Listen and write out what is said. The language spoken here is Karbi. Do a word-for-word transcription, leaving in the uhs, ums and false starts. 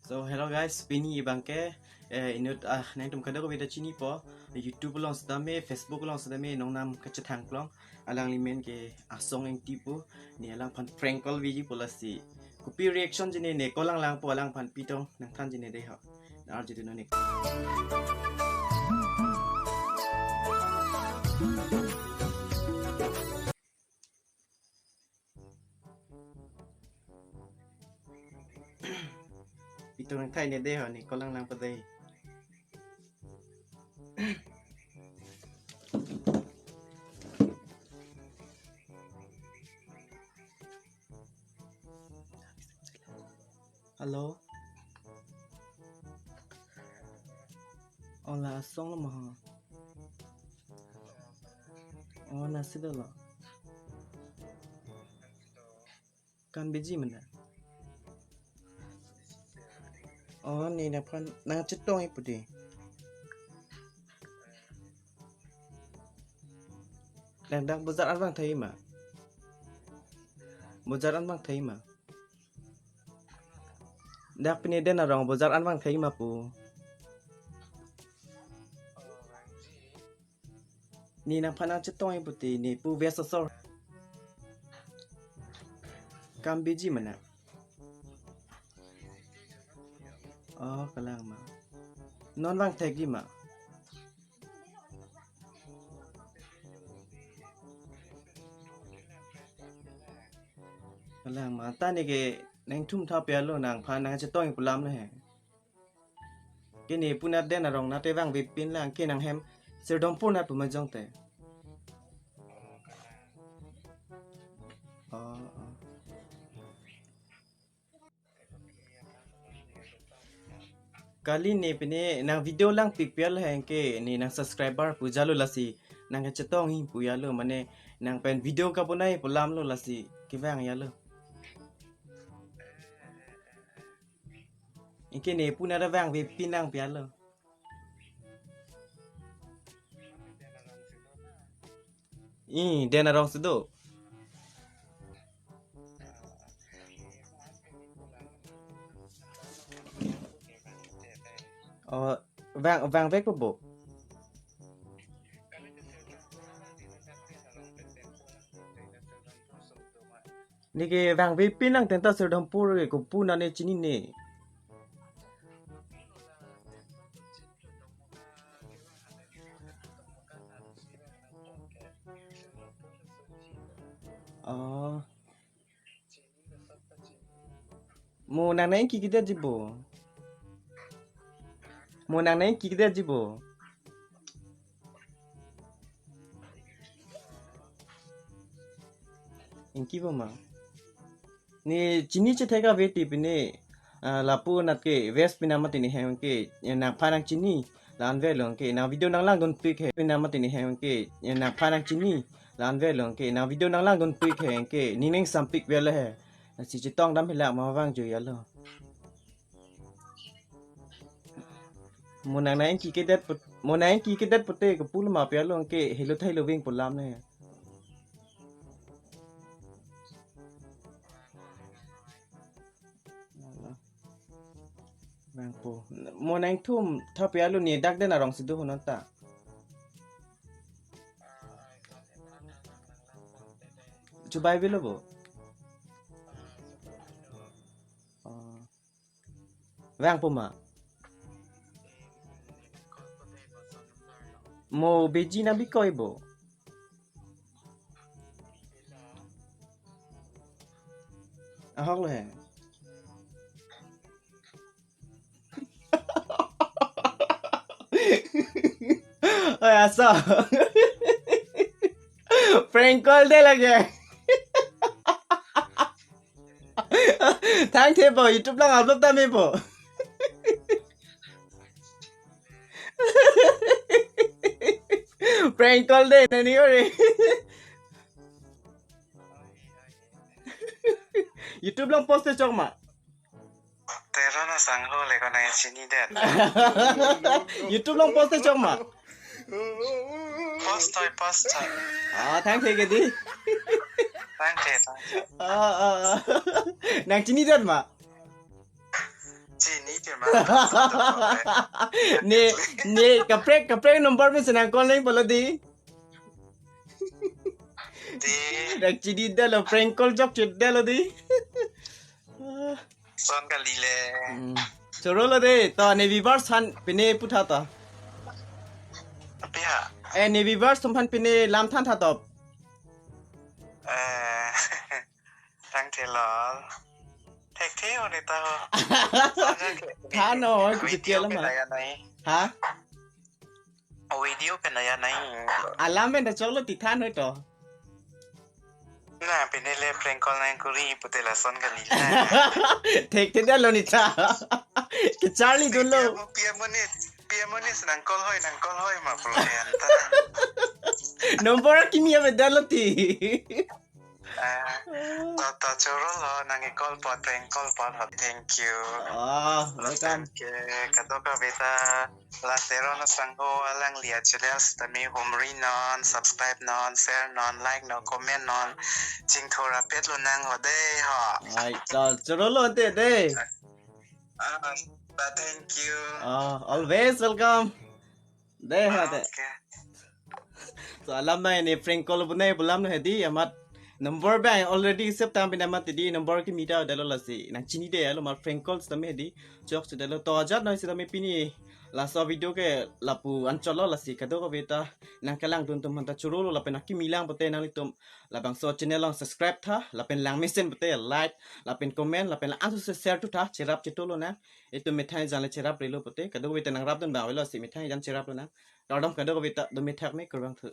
So hello guys, pini abangke eh, inut ah nangtum kadokave ta chinipo, YouTube along setame, Facebook along setame nongnam kachethang klong, alangli men ke Asong Engti pu, ne alangphan prank call viji pu lasi. Kopi reaction jine ne call lang langpo, alangphan pitong nangthan jine dei ho. Arju dun non ne. Pitong nangthan ne dei ho, ne call lang langpo dei. Hello. Oh, la Asong lo ma ho? Oh, nangsi dolo. Kan biji mana? Oh, ne nangphan nangchetong-ik pu dei. Nang dak bojar an vangtha-ik ma? Bojar an vangtha-ik ma? Dak pine Den Arong bojar an vangtha-ik ma pu? Ne nangphan nangchetong-ik pu te, ne pu West asor. Kam biji mana? Oh, kalang ma. Non vangthek-ik ma? Kalang ma. Ta ne ke nangtum thap ya lo, nangphan nangchetong-ik pu alam lo he. Ke ne pu nat Den Arong nat te vangvepin lang, ke nanghem Serdongpur nat pu majong te. Oh, oh. Kali ne pine nang video langpik pial heng ke ne nang subscriber pu jalo lasi nangkachetong-ik pu ya lo, mane nang pen video kabonai pu alam lo lasi kevang ya lo. Anke ne pu nat ta vangvepin lang pial lo. I, Den Arong si do. Oh, vang, vangvek po bo. Ne ke vangvepin lang tenta Serdongpur ke kopu nat ne chinine. Oh. Mo nang nangkiki det ji bo. Mo nang nangkiki det ji bo. Ingki bo ma? Ne chini chethek ave ti pine, ah, lapu nat ke West pina mati ne heng ke, eh, nangphan nangchini la-an avelo ke, nang video nanglangdunpik he, pina mati ne heng ke, eh, nangphan nangchini la-an avelo ke, nang video nanglangdunpik he ke, ning nangsampik avelo he. Lasi chetongdam hilak ma vangjo ya lo. Mo nang nangkiki det put, mo nangkiki det pute kopu lo ma pial lo ke helo thailo ving pu alam ne. Vangpo. Mo nangtum thap ya lo, ne dak Den Arong si do ho non ta. Chubai bilo bo. Oh. Vangpo ma? Mo beji nang bikoi bo. Ahok lo he. Oi, aso. Prank call de lake. Thangthe bo, YouTube along upload tame bo. Prank call de nani ore. YouTube along post te chok ma? Teron asangho le ko nangchini det. YouTube along post te chok ma? Post toi, post toi. Ah, thangthe ke dei. Thangthe, thangthe. Ah, ah, ah. Nangchini det ma? Chini Ne, ne kaprek kaprek number pen si nang call nangpo lo dei. Dei. Dak chididetlo, prank call chokchedetlo dei. Son kalile. Hmm. Choro lo dei, to ne viewers aphan pine putha to. Api ha? Eh, ne viewers atum aphan pine lam thantha to. Eh, tangte lo. Thekthe ho neta ho. Than ho, video kechekia lo pen ma. Aya nai. Ha? Video pen aya nai. Alam pen ta choklo ti than ho to. Na, pine le prank call nangkuri pute lason kalile. Thekthedetlo neta. Kecharlidunlo. Pi amonit, pi amonit nang call hoi, nang call hoi ma pulo yan ta. Number kimi avedetlo ti. Ah, to, to choro lo, nang i call po, prank call po, thank you. Ah, welcome. Thank you. Kadokave ta la Teron asangho alangli a channel sitame humri non, subscribe non, share non, like non, comment non. Chingthur apet lonang ho dei ho. Ai, to choro lo ante dei. Ah, ta thank you. Ah, always welcome. Dei ha dei. Okay. So alam nai ne prank call bonai pu alam nai dei, amat number bang already save tang pine amat dei number kimi ta detlo lasi. Nang chinidetlo amat prank call sitame dei. Chokchedetlo, to ajat nai sitame pini laso video ke lapu anchot lo lasi, kadokave ta nang kelangdun atum aphan ta choro lo lapen akimi lang pute nanglitum labangso channel along subscribe tha, lapen langmesen pute like, lapen comment, lapen la-an su share tu tha, cherap chetu lonang. Itum methang jan le cheraprelo pute, kadokave ta nangrapdun abang avelo si methang jan cheraplonang. Kardom kadokave ta, dome thakme, kurvangthu.